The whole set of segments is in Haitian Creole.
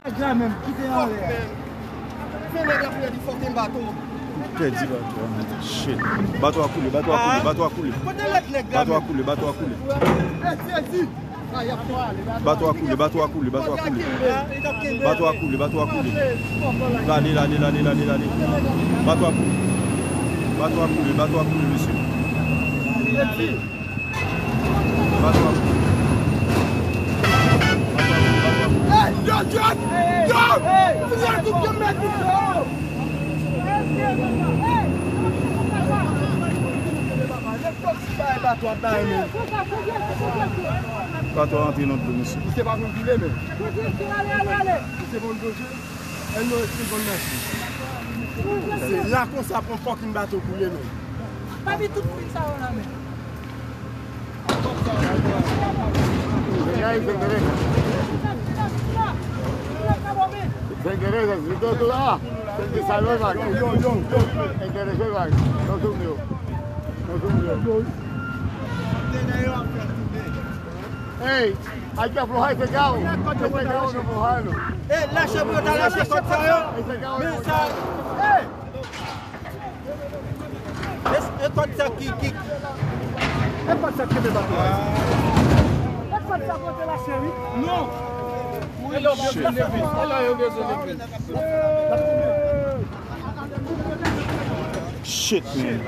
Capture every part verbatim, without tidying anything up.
Nèg la menm, kite anlè. Fè nèg la pou li fucking bato. Pèdi bato a, man. Shit. Bato a koule, bato a koule, bato a koule. Kote lòt nèg la menm? Bato a koule, bato a koule. Pèdi, pèdi. Bato a koule, bato a koule, bato a koule. Bato a koule, bato a koule. Lale, lale, lale, lale, lale. Bato a koule. Bato a koule, bato a koule, mesye. Bato a koule. Bato a koule, bato a koule. Hey, yo, yo, yo! Fini ak tout yo, mèt, yo! Bay bato a bay, men. Bato a antre nan dlo, mesye. Misye pa konn koule, men. Misye konn ploje. Èl nou rete konn mache. Se la konsa pou yon fucking bato koule, men. Papi tout moun sa yo la, men. Señores, señores. Señores, si tú, tú, ah, te, te salve, va. Yo, yo, yo, yo. Interese, va. No subió. No subió. Ey, hay que aflojar ese cabo. Ese cabo hay que aflojarlo. Eh, lache pou yo ta lache kòd sa yo. Ese cabo hay que aflojarlo. E, e kòd sa ki, ki... E kòd sa ki kenbe bato a. E kòd sa pote lache, wi. Non. E yo bezwen leve. E la yo bezwen leve. Shit, man.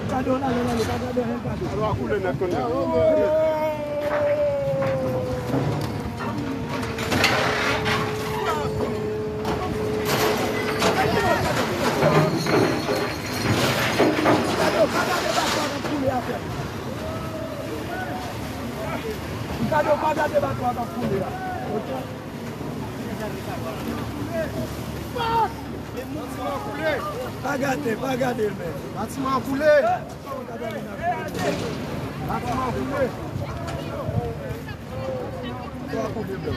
Gade w la, lè lè, pa gade anyen, gade. Sa va koule nèt kounye a. Gade w, pa gade bato a k ap koule atè. Gade w, pa gade bato a k ap koule a. Ok? Pa gade, pa gade l, men. Batiman an koule. Batiman an koule. Sa koule, bro.